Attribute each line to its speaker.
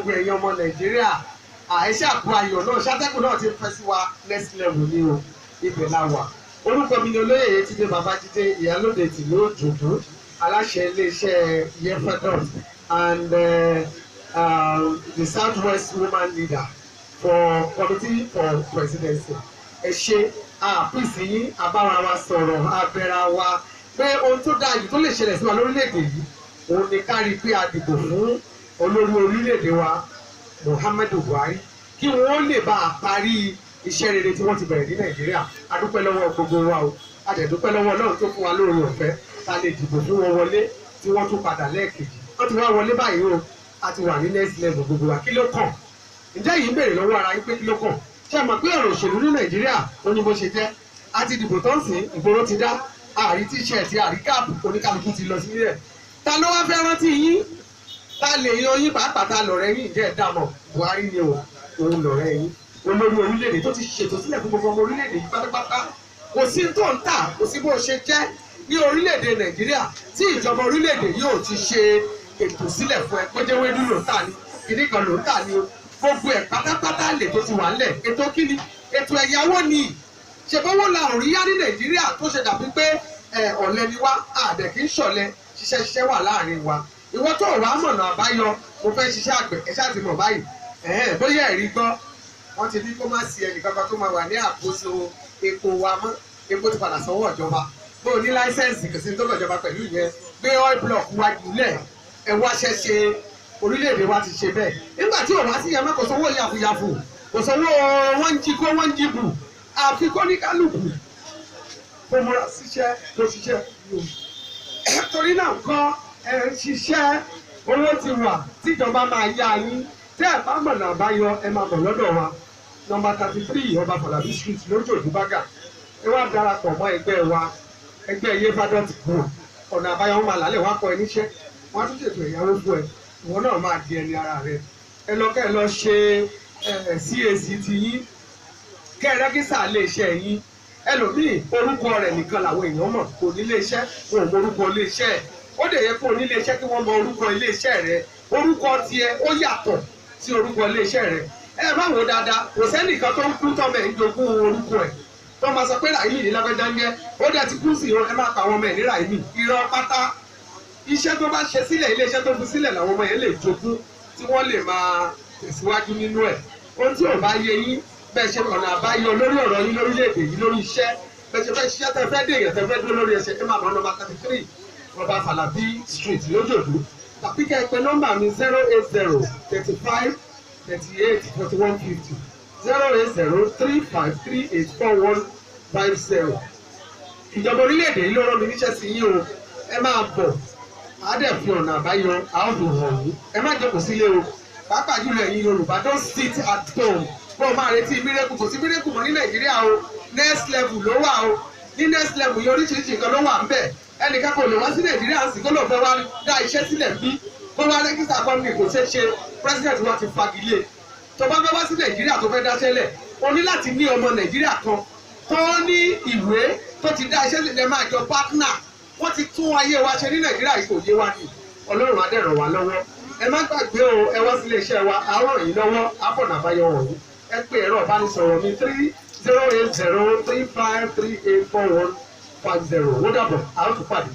Speaker 1: Gbogbo ẹ̀yin ọmọ Nàìjíríà, àìṣe àpò ayọ̀ náà ṣàtẹ́kùn náà ti fẹ́ sí wa. Next level ni o, ibẹ̀ la wà. Orúkọ mi ni Olóyè Yétúndé Babájídé, Ìyálóde tìlú Òjòdú, aláṣẹ iléeṣẹ́ Yefadot and the Southwest Woman Leader for Committee for Presidency. Ẹ ṣe àpèsè yín, abára wa sọ̀rọ̀, abẹ́ra wa pé ohun tó dáa jù tó lè ṣẹlẹ̀ sí wa lórílẹ̀‐èdè yìí, òun ni ká rí i pé a dìbò fún olórí orílẹ̀‐èdè wa, Muhammadu Buhari, kí wọ́n lè bá a parí iṣẹ́ rere tí wọ́n ti bẹ̀rẹ̀ ní Nàìjíríà. A dúpẹ́ lọ́wọ́ gbogbo wa o, a dẹ̀ dúpẹ́ lọ́wọ́ Ọlọ́run tó fún wa lóore ọ̀fẹ́ ta lè dìbò fún wọn wọlé, tí wọ́n tún padà lẹ́ẹ̀kejì. Wọ́n ti wá wọlé báyìí o, a ti wà ní next level. Gbogbo wa, kí ló kàn? Ǹjẹ́ yìí ń béèrè lọ́wọ́ ara yín pé kí ló kàn? Ṣé ẹ mọ̀ pé ọ̀rọ̀ òṣèlú ní Nàìjíríà, ó ní bó ṣe jẹ́? A ti dìbò tó ń sìn, ìgboro ti dá, àrí T-shirt, àrí cap, oníkálukú ti lọ sílẹ̀. Ta ló wá fẹ́ rántí yín? Ta lè yan yín pàápàá? Ta lọ̀rẹ́ yín? Jẹ́ ẹ̀dá mọ̀? Buhari ni o, òun lọ̀rẹ́ yín, olórí orílẹ̀-èdè tó ti ṣètò sílẹ̀ fún gbogbo ọmọ orílẹ̀-èdè yìí pátápátá. Kò sí tó ń tà, kò sí bó ṣe jẹ́ ní orílẹ̀-èdè Nàìjíríà tí ìjọba orílẹ̀-èdè yìí ò ti ṣe ètò sílẹ̀ fún ẹ. Kójé wédú ló ń tà ní, kìnnì kan ló ń tà ní o, gbogbo ẹ̀ pátápátá lè tó ti wà ńlẹ̀. Ètò kíni? Ètò ẹ̀yáwó ni. Ṣèbówó la ò rí yá ní Nàìjíríà tó ṣe dàbí pé ọ̀lẹ ni wá? Àdẹ̀ kì í ṣọ̀lẹ, ṣiṣẹ́ ṣiṣẹ́ wà láàrin wa. Ìwọ tó wàá mọ̀nà àbáyọ, mo fẹ́ ṣiṣẹ́ àgbẹ̀, ẹ ṣáà ti mọ̀ báyìí. Bóyá ẹ̀rí gbọ́, wọ́n ti ní kó má sí ẹnìkankan tó máa wà ní àkóso epo wa mọ́. Epo ti padà sọ́wọ́ ìjọba. Bó o ní license, kò sí ní tó kàn ìjọba pẹ̀lú ìyẹn. Gbé oil block wá jùlẹ̀, ẹ wáṣẹ́ ṣe. Orílẹ̀-èdè wa ti ṣe bẹ́ẹ̀. Nígbà tí òun á sí yẹn mọ́, kò sówó yàfùyàfù, kò sówó wọ́n ń jí kó wọ́n ń jí bù, àfi kó ní kálukú kó múra síṣẹ́, kó ṣiṣẹ́. Torí náà kọ́ ẹ ń ṣiṣẹ́, owó ti wà tíjọba máa yá yín. Tẹ́ ẹ bá mọ̀nà àbáyọ, ẹ máa bọ̀ lọ́dọ̀ wa, nọ́mbà 33 Ọba Fàlàbí Street, lójòdú Bágà. Ẹ wá darapọ̀ mọ́ ẹgbẹ́ wa, ẹgbẹ́ Yefadot Group. Ọ̀nà àbáyọ wọn máa lálẹ́, wá kọ́ ẹ níṣẹ́, wọ́n á tún ṣètò ẹ̀yáwó fún ẹ, ìwọ náà máa di ẹni ara rẹ. Ẹ lọ kẹ́ ẹ lọ ṣe CAC ti yín, kẹ́ ẹ register ilé iṣẹ́ yín. Ẹlòmíì, orúkọ rẹ̀ nìkan làwọn èèyàn mọ̀, kò ní ilé iṣẹ́, wọn ò mọ orúkọ ilé iṣẹ́ ẹ̀. Ó dẹ̀ yẹ kó o ní ilé iṣẹ́, kí wọ́n mọ orúkọ ilé iṣẹ́ rẹ. Orúkọ tiẹ̀ ó yàtọ̀ sí orúkọ ilé iṣẹ́ rẹ. Ẹ má wò dáadáa, kò sẹ́nìkan tó ń kú tọ́mọ ẹ̀ ń jogún orúkọ ẹ̀, tó máa sọ pé Ràìmí ní lágbájá ń jẹ́, ó dẹ̀ ti kú sí, ẹ máa pa àwọn ọmọ ẹ̀ ní Ràìmí. Irọ́ pátá. Iṣẹ́ tó bá ṣe sílẹ̀, ilé iṣẹ́ tó fi sílẹ̀, làwọn ọmọ yẹn lè jogún, tí wọ́n lè máa tẹ̀síwájú nínú ẹ̀. Ohun tí ò bá yé yín, bẹ́ẹ̀ ṣe ọ̀nà àbáyọ lórí ọ̀rọ̀ yín lórílẹ̀‐èdè yìí, lórí iṣẹ́, bẹ́ẹ̀ ṣe fẹ́ ṣiṣẹ́, tẹ́ fẹ́ dé èèyàn, tẹ́ fẹ́ dúró lórí ẹsẹ̀, ẹ máa bọ̀ nọ́mbà 33 Ọba Fàlàbí Street, lójòdú, tàbí kẹ́ ẹ pè nọ́mbà mi, 08035384150, 08035384150. Ìjọba orílẹ̀-èdè yìí ló rán mi níṣẹ́ sí yín o. Ẹ máa bọ̀, á dẹ̀ fi ọ̀nà àbáyọ, á fi hàn yín. Ẹ má jókòó sílé o, pàápàá jùlọ ẹ̀yin Yorùbá. Don't sit at home bó o máa retí miracle. Kò sí miracle mọ́ ní Nàìjíríà o, next level ló wà o. Ní next level yìí, oríṣiríṣi nǹkan ló wà ń bẹ̀. Ẹnìkan kò lè wá sí Nàìjíríà sí kó lóun fẹ́ wá dá iṣẹ́ sílẹ̀ bí, kó wá register company, kò ṣeé ṣe. President wa ti fagilé. Tó bá fẹ́ wá sí Nàìjíríà, tó fẹ́ dáṣẹ́ lẹ̀, o ní láti ní ọmọ Nàìjíríà kan tó ní ìwé, tó ti dá iṣẹ́ sílẹ̀, máa jọ partner. Wọ́n ti tún ayé wa ṣe ní Nàìjíríà yìí, kò yé wa ní. Ọlọ́run á dẹ̀ ràn wá lọ́wọ́. Ẹ má gbàgbé o, ẹ wá sílé iṣẹ́ wa, àárọ̀ yìí lọ́wọ́ àfọ̀nà àbáyọ wọ̀nyí. Ẹ pé ẹ̀rọ ìbánisọ̀rọ̀ mi, 308035384150. Ó dàbọ̀, a ó tún pàdé.